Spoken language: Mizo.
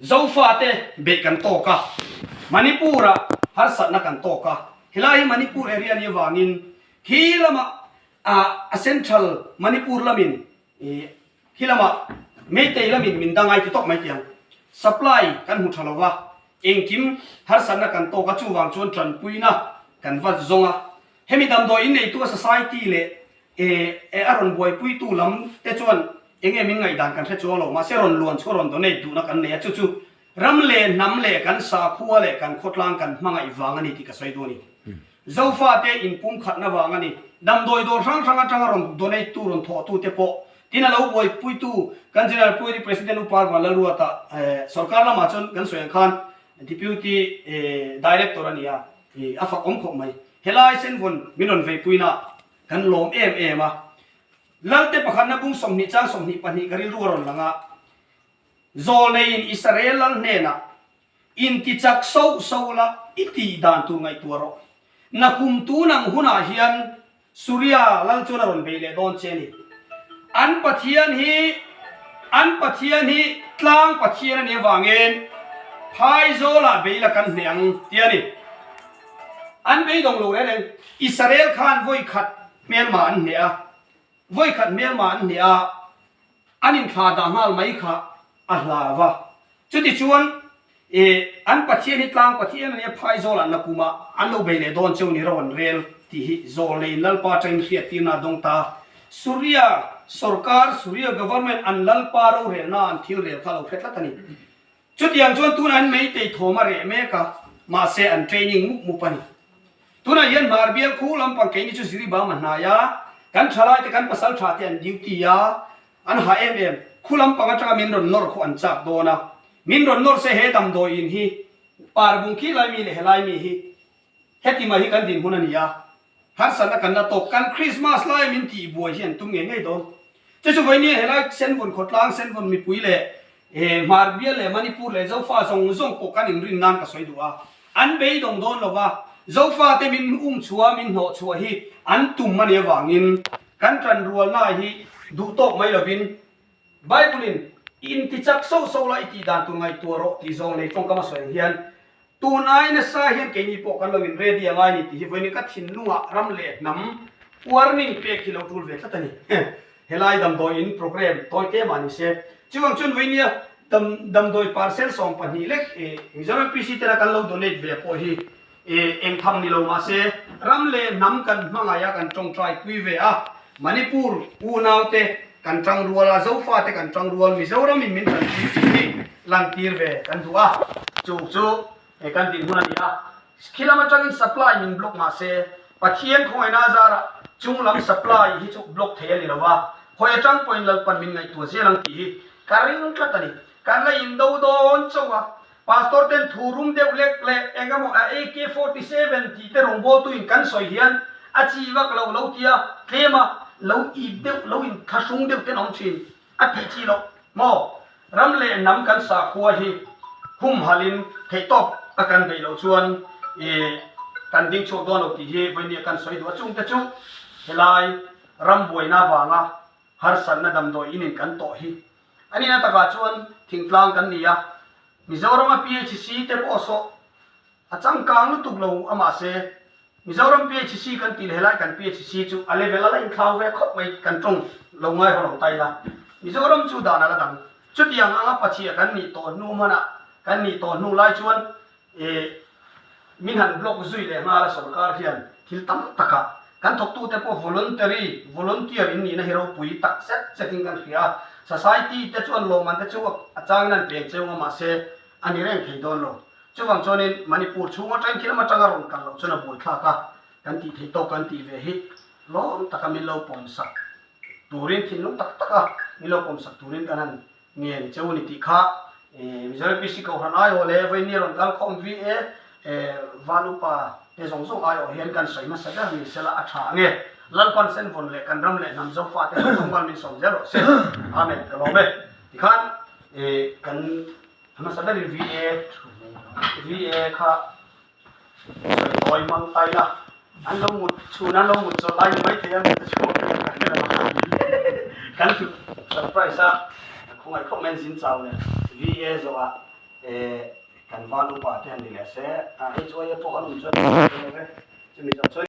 Zofate beih kan tawk a, Manipur-ah harsatna kan tawk a, helai hi Manipur area nih avangin khi lamah a central Manipur lamin khi lamah Meitei lamin min dang ai ti tawk mai tih ang. Supply kan hmu tha lo va, engkim harsatna kan tawk a, chuvang chuan tanpuina kan va zawng a. Hemi damdawi inneitu a society leh E, a rawn buaipuitu lam te chuan enge min ngaihdan kan hre chuang lo, mahse rawn luan chu a rawn donate duhna kan nei a, chu chu ram leh hnam leh kan sakhua leh kan khawtlang kan hmangaih vang a ni tih ka sawi duh a ni. Zofate inpumkhatna vang a ni. Damdawi dawr hrang hrang atanga rawn donate tu rawn thawhtu te pawh tin a lo buaipuitu kan General Puri President Upa Vanlalruata sorkar lamah chuan kan sawi ang khan Deputy Director a ni a, a fak awm khawp mai. Helai Senvawn min rawn veipuina Kan lawm em em a. Lalte pakhatna bung 20 chang 22 ka rilru a rawn lang a. Zawlneiin Israel lal hnenah, Intichak soh soh la, i tih dan tur ngaihtuah rawh. Nakum tun ang hunah hian Suria lal chuan a rawn bei leh dawn che a ni. An Pathian hi an Pathian hi tlang Pathian a nih avangin phaizawlah bei la kan hneh ang ti a ni. An beidawng lo reng reng. Israel khan vawi khat hmelma an hneh a, vawi khat hmelma an hneh a, an inthla dah nghal mai kha a hlau va. Chutichuan, e, an Pathian hi tlang Pathian a nia, phaizawlah nakuma an lo bei leh dawn cheu ni ro an rel tih hi zawlneiin Lalpa atangin hriattirna a dawng ta. Suria sorkar, Suria government, an Lalpa rorelna an thil rel kha a lo hre tlat a ni. Chutiang chuan tunah hian Meitei thawm a reh mek a, mahse an training mup mup a ni. Tunah hian Hmar bial khu lampang keini chu Ziribam a hnai a, kan thalaite kan pasal tha te an duty a, an hah em em. Khu lampang atanga min rawn nawr khu an chak dawn a, min rawn nawr se he damdawi in hi Parbung khi lai mi leh helai mi hi heti mai hi kan dinhmun a ni a, Harsatna kan la tawk, kan Krismas laia min tih buai hi an tum ngei ngei dawn. Chu chu vawinia helai Senvawn khawtlang, Senvawn mipui leh Hmar bial leh Manipur leh Zofa zawng zawng pawh kan inrin nan ka sawi duh a. An beidawng dawn lo va, Zofa te min um chhuah, min hnawh chhuah hi an tum a nih avangin kan tanrualna hi duh tawk mai lovin Bible-in intichak soh soh la i tih dan tur ngaihtuah rawh tih zawng nei tawngkam a sawi ang hian Tun ai nasa hian keini pawh kan lo in ready a ngai ni tih hi vawiin ka thinlungah ram leh hnam warning pek hi lo tul ve tlat a ni. Helai damdawi in program tawi te mah ni se. Chuvang chuan vawiinia dam damdawi parcel 12 lek Mizoram PC tena kan lo donate ve pawh hi eng tham ni lo mah se ram leh hnam kan hmangaih a kan tawngtai pui ve a. Manipur unaute kan tangrual a, Zofate kan tangrual, Mizoram in min tanpui tih hi lantir ve kan duh a, chu chu he kan dinhmun a ni a. Khi lam atangin supply min block mah se, Pathian khawngaihna a zarah chung lam supply hi chu block thei a ni lo va, hawi atang pawhin Lalpan min ngaihtuah zel ang tih hi ka ring tlat a ni. Kan la indo dawn chauh a, Pastor ten thu rum deuh lek leh eng emaw a AK 47 tih te rawngbawltu in kan sawi hian a chi vak lo lo tia tlem a lo ip deuh lo in thlahrung deuh ten awm thin a tih chi loh maw? Ram leh hnam kan sakhua hi humhalh in theihtawp a kan beih loh chuan ih kan ding chhuak dawn lo tih hi vawinia kan sawi duh a chungte chu helai ram buaina vanga harsatna damdawi in in kan tawh hi A nihna takah chuan thingtlang kan ni a, Mizorama PHC te pawh saw a changkang lutuk lo a mahse Mizoram PHC kan tih leh helai kan PHC chu a level a la inthlau ve khawp mai kan tawng lo ngai haw lo ta ila Mizoram chu dan a la dang. Chutiang anga pachhia kan nih tawh hnu hmanah kan nih tawh hnu lai chuan E, min han block zui leh nghal a sorkar hian thil tam takah kan thawktute pawh voluntary, volunteer in nihna hi ropui tak zet zetin kan hria a, society te chuan lawmman te chu a changin an peng cheu a mahse a ni reng thei dawn lo. Chuvang chuanin Manipur chhung atangin khi lam atanga rawn kal loh chuan a buaithlak a, kan tih theih tawk kan tih ve hi lawm taka min lo pawmsak turin thinlung tak taka min lo pawmsak turin kan han Ngen cheu ni tih kha Mizoram PC Kohhran aiawh leh Vawinia rawn kal khawm VA Val upa te zawng zawng aiawh hian kan sawi hmasa ber ni sela a tha ange. Lalpan Senvawn leh kan ram leh hnam Zofa te zawng zawng mal min sawm zel rawh se. Amen. Ka lawm e. Tikhan kan hmasa berin VA VA kha Sawi tawi hmang ta ila, an lo mut chhun an lo mut chawlh lai ni maithei a mit a chhuak em ka hre lo a, kan hlut surprise a, khawngaih khawp mai an zin chau leh VA zawhah. Kan val upa te han ni leh se, HOA pawh an awm chuan an awm lo ve, chumi zawng chuan.